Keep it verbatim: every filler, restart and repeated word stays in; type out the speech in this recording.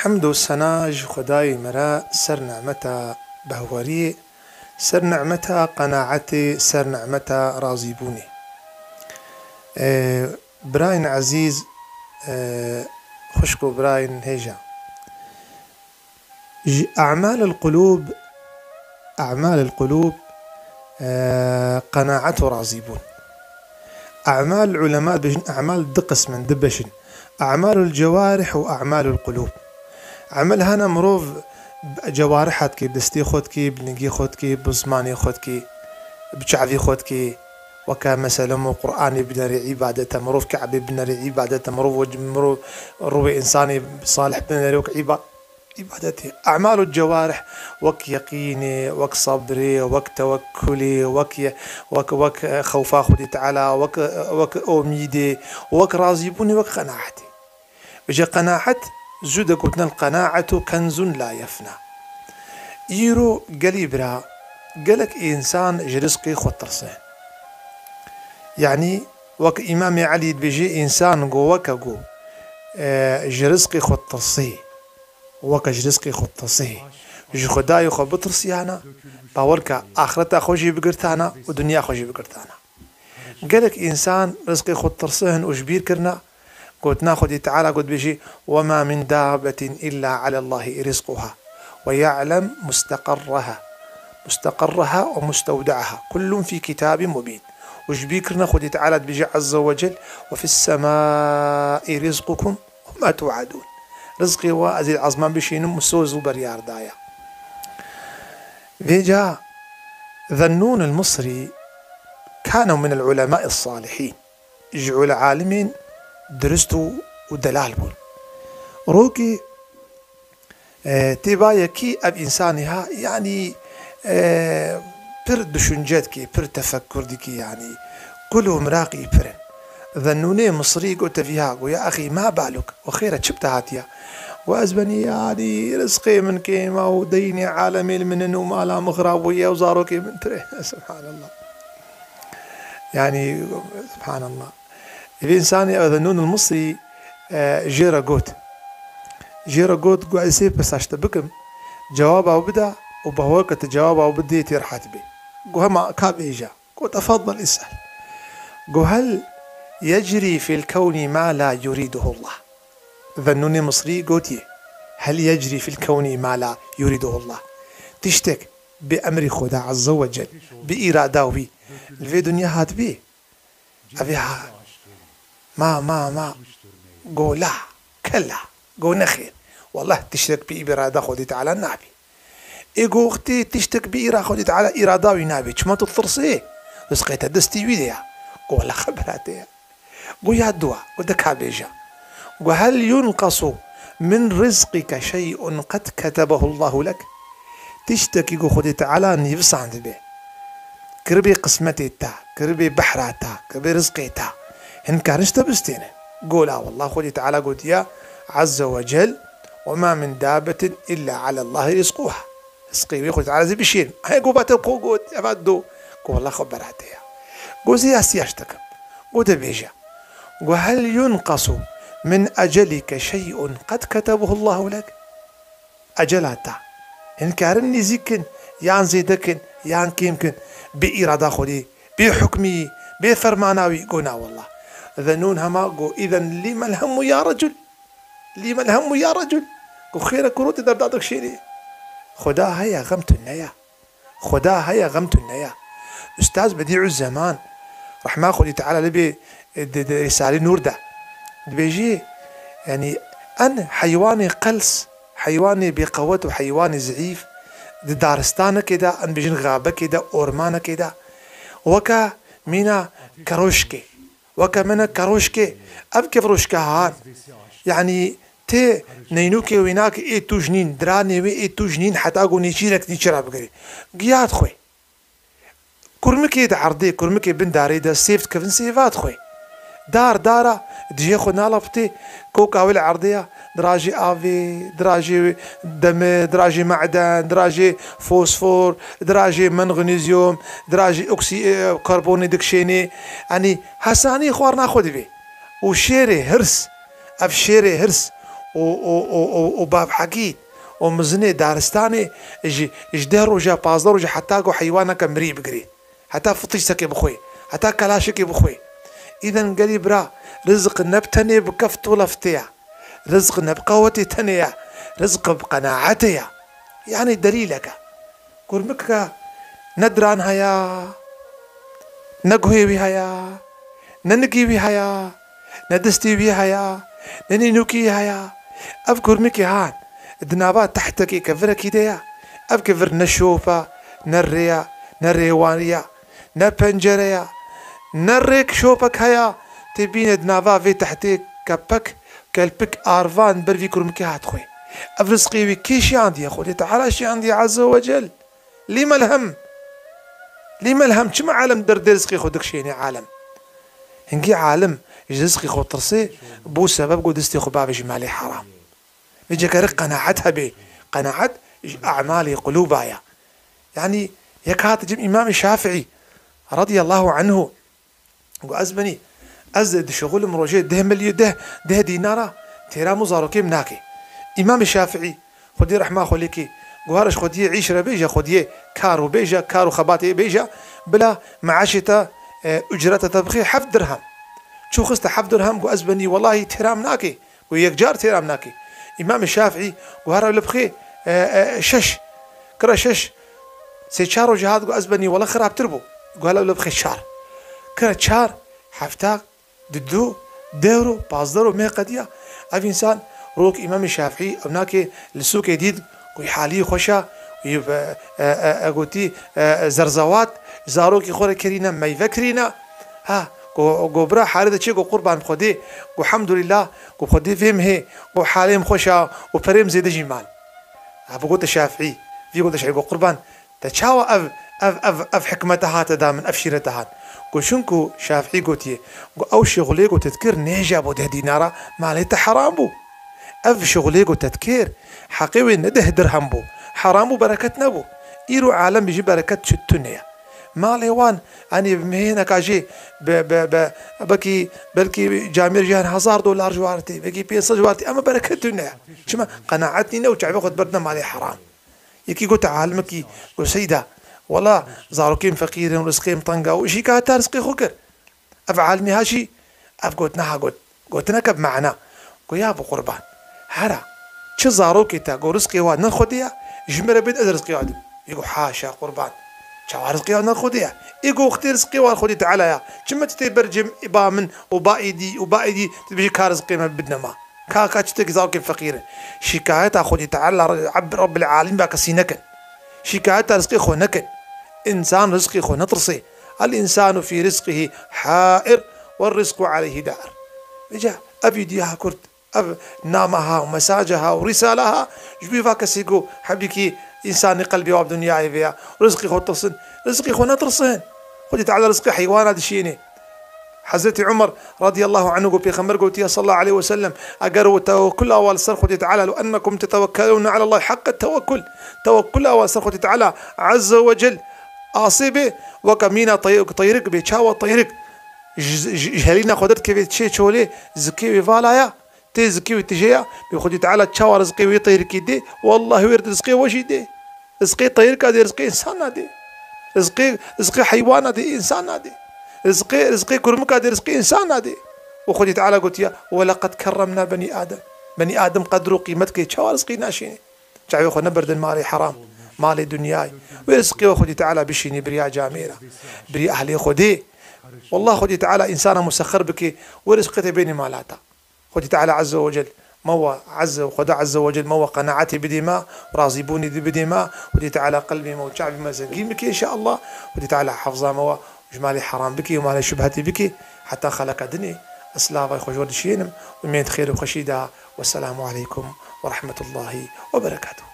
Hemd û sena ji Xwedayê me re ser nimeta behwariyê, ser nimeta qenaetê, ser nimeta razîbûnê. E, birayên ezîz, e, xwişk û birayên hêja. Ji e'malul qulûb, e'malul qulûb, e, qenaet û razîbûn. E'mal, ulema dibêjin, e'mal du qism in, du beş in. E'malul cewarih û e'malul qulûb. E'mal hene mirov bi cewariha dike, bi destê xwe dike, bi lingê xwe dike, bi zimanê xwe dike, bi çavê xwe dike. Weke mesela mirov Qur'anê binerê îbadet e, mirov Ke'bê binerê îbadet e, mirov, mirov rûyê însanê salih binerê wek îba-, îbadetê. E'malul cewarih, wek yeqînê, wek sebrê, wek tewekkulê, wek ye-, wek, wek, e, xewfa Xwedê Teala, wek, e, wek omîdê, wek razîbûnê, wek qenaetê. Vêca qenaet, zû de gotin, "El qenaetu kenzun la yefna." Îro gelî bira, gelek însan ji rizqê xwe tirse. Yanî wek Îmamê Elî dibêje, însan go weke go, e, ji rizqê xwe tirsê. Weke ji rizqê xwe tirsê. Ji Xwedayê xwe bitirsiyana, bawer ke axireta xwe jî bigirtana û dinya xwe jî bigirtana. Gelek însan rizqê xwe tirsin û ji bîr kirina. Gotina Xwedê Teala got, dibêjî, "Wema min dabbetin illa alallahî rizquha ve ya'lem musteqerreha, musteqerreha ve mustewde'aha. Kullun fî kitabin mubîn." Û ji bîr kirina Xwedê Teala dibêjî azze ve cel, "Ve fis semâi rizqukum ve ma tu'adûn." Rizqê we ez ê li ezman bişînim û soz û beryar daye. Vêca Zennûn el-Misrî kane min el-ulemâ es-salihîn. Ji ule-, alimên dirust û, û delal bûn. Rokê, e, tê ba yekî ev însanî ha, yanî, e, pir düşünce dikî, pir tefekkur dikî, yanî kul û miraqî pir in. Zennûnê Misrî gote vî ha, goya, "Exî, ma baluk?" Û xêr e, çi bi te hatiye? Û ez benî, yanî, rizqê min kêm e û deynê alemê li min in û mala min xirab bûye û zarokê min pir e. Subhanallah. Yanî, subhanallah. Vê însanê, ev Zennûn el-Misrî, e, jê re got. Jê re got, got, "Ez ê pirsa ji te bikim. Cewaba wî bide û bawer ke tu cewaba wî bidê tê rehet bê." Got, "Hema ka bêje." Got, "Tefaddel is'el." Got, "Hel yecrî fil kewnî ma la yurîduhullah?" Zennûnê Misrî gotiye, "Hel yecrî fil kewnî ma la yurîduhullah?" Tiştek bi emrî Xweda Azze ve Cel, bi îrada wî li vê dinya hatibê? Ev ê ha-, ma, ma, ma, go la, kella, go nexêr. Wallah tiştek bi îrada Xwedê Teala nabî. Ê go wextê tiştek bi îra Xwedê Teala, îrada wî nabî. Çima tu tirsê? Rizqê te destî wî de ya. Go wallah xebera te ya. Go ya dua, go de ka bêje. Go hel yunqasu min rizqike şey'un qed ketebehullahu lek? Tiştekî ku Xwedê Teala nivîsandibe, kiribê qismetê te, kiribê behra te, kiribê rizqê te, hin karin ji te bistêne? Go la, wallah Xwedê Teala gotiye, Azze ve Cel, "Ve ma min dabbetin illa alallahi rizquha." Rizqê wê Xwedê Teala zî bişêrin. He, go ba te xwe got, eva do. Go wallah xwe bera te ya. Go zî ya siyaş dikim. Go de bêje. Go hel yunqasu min ecelike şey'un qed ketebuhullahu lek? Ecela te hin karin nêzîk kin, yan zêde kin, yan kêm kin, bê îrada Xwedê, bê hukmî, bê fermana wî? Go na wallah. Zennûn hema go, îzen lîmel hemû ya recul. Lîmel hemû ya recul. Go xêr e, kuro tê derda dikşênê? Xweda heye, xem tune ye. Xweda heye, xem tune ye. Ustaz Bedîuzzeman, rehma Xwedî Teala li bê, di, di Rîsalê Nûr de dibêjî, yanî en heywanê qels, heywanê bêqewet û heywanê zeîf di daristanekê de, em bêjin xabekê de, ormanekê de, weke mîna keroşkê. Weke mîna keroşkê, ev kevroşke han, yanî tê neynûkê wê nake ê tûj nîn, diranê wê ê tûj nîn, heta ku nêçîrek nîçîra bigirê. Giya dixwê. Kurmikê di erdê, kurmikê bin darê de sêv dikevin, sêva dixwê. Dar dara, dijê xwe nalapitê, koka wê li erdê ya, dirajê avê, dirajê demê, dirajê meden, dirajê fosfor, dirajê mengnezyum, dirajê oksî-, e, karbonê dikşênê. Yanî hesanî xwarina xwe dibê. Û şêrê hirs, ev şêrê hirs û, û, û, û, û bavhekî û mizinê daristanê ji, ji deh roja, pazdeh roja heta ku heywaneke mirî bigirê. Heta fitiştekê bixwê. Heta kelaşekê bixwê. Îden gelî bira, rizq ne bi tenê bi keft û leftê ye. Rizq ne bi qewetê tenê ye. Rizq bi qenaetê ye. Yanî delîleke. Kurmikeke ne diran heye, ne guhê wî heye, ne nikî wî heye, ne distî wî heye, ne nînûkî wî heye. Ev kurmikê han di nava tehtekê kevirekî de ye. Ev kevir ne şop e, ne rê ye, ne rêwarî ye, ne pencere ye, ne rêk şopek heye. Tê bîne di nava vê tehtê kepek, kelpik, arvan ber vî kurmikê hat xwê. Ev rizqê wî kê şiyandiye? Xwedê Teala şiyandiye Azze ve Cel. Lîme lhem. Lîme lhem. Çima alem derdê rizqê xwe dikişêne alem? Hingî alem ji rizqê xwe tirsê, bû sebeb ku distê xwe bavê ji malê heram. Vê cekere qenaet hebe. Qenaet ji emalê qulûba ye. Yanî yek hat cem Îmamê Şafîî radiyallahu anhu. Got, ez benî, ez dişixulim rojê deh milyon, deh, deh dînara têram û zarokê min nake. Îmamê Şafîî, Xwedê rehma xwe lê ke, got, her ji xwediyê îşre bêje, xwediyê kar û bêje, kar û xebatê bêje, bila meaşê te, e, ucreta te bixê heft dirhem. Çû xiste heft dirhem, got, ez benî, welahî têram nake. Got, yek car têram nake. Îmamê Şafîî got, here li bixê, e, e, şeş. Kira şeş. Sê çar rojê hat got, ez benî, wela xirabtir bû. Got, hele li bixê çar. Kira çar, hefta, didu, deh ro, pazdeh ro meh qediya. Ev însan rok Îmamê Şafîî ew nake li sûkê dît, got, halî xweş e, wî, e, e, e, e, gotî, e, e, zerzewat, zarokê xwe re kirîne, meyve kirîne. Ha, go, go bira halê de çê, go qurban Xwedê, go hemdulîlah, go Xwedê vê mihê, go halê min xweş a û perê min zêde jî man. Ha, bi gote Şafîî, vî gote Şafîî, go qurban, te çawa ev, ev, ev, ev hikmete hate da min, ev şîrete hat? Go çunku Şafîî gotiye, go ew şixulê go te dikir nêja bo deh dînara, malê te heram bû. Ev şixulê go te dikir, heqê wê ne deh dirhem bû, heram bû, bereket nebû. Îro alem jî bereket çi tune ye. Malê wan, enê bi mihêneka jê, bi, bi, bi, belkî, belkî camêr jî hezar dolar ji war tê, belkî pênc sed ji war tê, ema bereket tune ye. Çima? Qenaet nîne û çavê xwe diberdine malê heram. Yekî gote alimekî, got, Seyda, wela zarokên feqîr in, rizqê min teng e û şîkayeta rizqê xwe kir. Ev alimî ha jî, ev gotina ha got, gotineke bi mana. Go ya bi qurban. Hera, çi zarokê te go rizqê wan ne Xwedê ye, ji min re bêt ez rizqê wan dim. Ê go haşa qurban. Çawa rizqê wan ne Xwedê ye? Ê go wextê rizqê wan Xwedê Teala ye. Çima tu tê ber cem ba min û ba êdî û ba êdî tu dibêjî ka rizqê me bidine ma? Ka, ka çitekî zarokên feqîr in. Şîkayeta Xwedê Teala Reb-, Rebbil Alemîn ba kesî nekin. Şîkayeta rizqê xwe nekin. Însan rizqê xwe netirsê. El însanu fî rizqihî hair we rizqu aleyhî dair. Vêca ev vîdyoya kurt, ev nameha û mesajeha û rîsaleha ji bo va kesî ku hebîkî însanî qelbê wa bi dinyayê ve ya. Rizqê xwe tirsin. Rizqê xwe netirsin. Xwedê Teala rizqê heywana dişînê. Hezretî Umer radiyallahu anhu got, Pêxember gotiye sallallahu aleyhi ve sellem, eger we tewekkula wa li ser Xwedê Teala, لو أنكم تتوكلون على الله حق التوكل, tewekkula wa li ser Xwedê Teala azze ve cel asê bê, weke mîna tey-, teyrik bê, çawa teyrik ji, ji, ji helîna xwe derdikeve çê çolê, zikê wê vala ya, tê zikê wê tijê ya, bê Xwedê Teala çawa rizqê wê teyrikî dê, wellahî wê rizqê we jî dê. Rizqê teyrika dê, rizqê însan nadê. Rizqê, rizqê heywana dê, însan nadê. Rizqê, rizqê kurmika dê, rizqê însan nadê. Û Xwedê Teala gotiye, "Welaqad kerremna benî Adem." Benî Adem qedr û qîmet kê, çawa rizqî naşînê? Çavê xwe neberdin malê heram, malê dinyayê. Wê rizqê we Xwedê Teala bişînî biriya camêra, biriya ehlê Xwedê. Wallah Xwedê Teala însana musexxer bike, wê rizqê te bênî malata. Xwedî Teala Azze ve Cel me we, Azze, Xweda Azze ve Cel me we qenaetê bidê me, razîbûnê dî bidê me. Xwedî Teala qelbê me û çavê me zengîn bike înşeallah. Xwedî Teala hefza me we ji malê heram bike û malê şubhetê bike. Heta xeleka dinê, ez silavay xwe ji we dişînim û mênd xêr û xweşî de. Wesselamu aleykum ve rahmetullahi ve berekatuhu.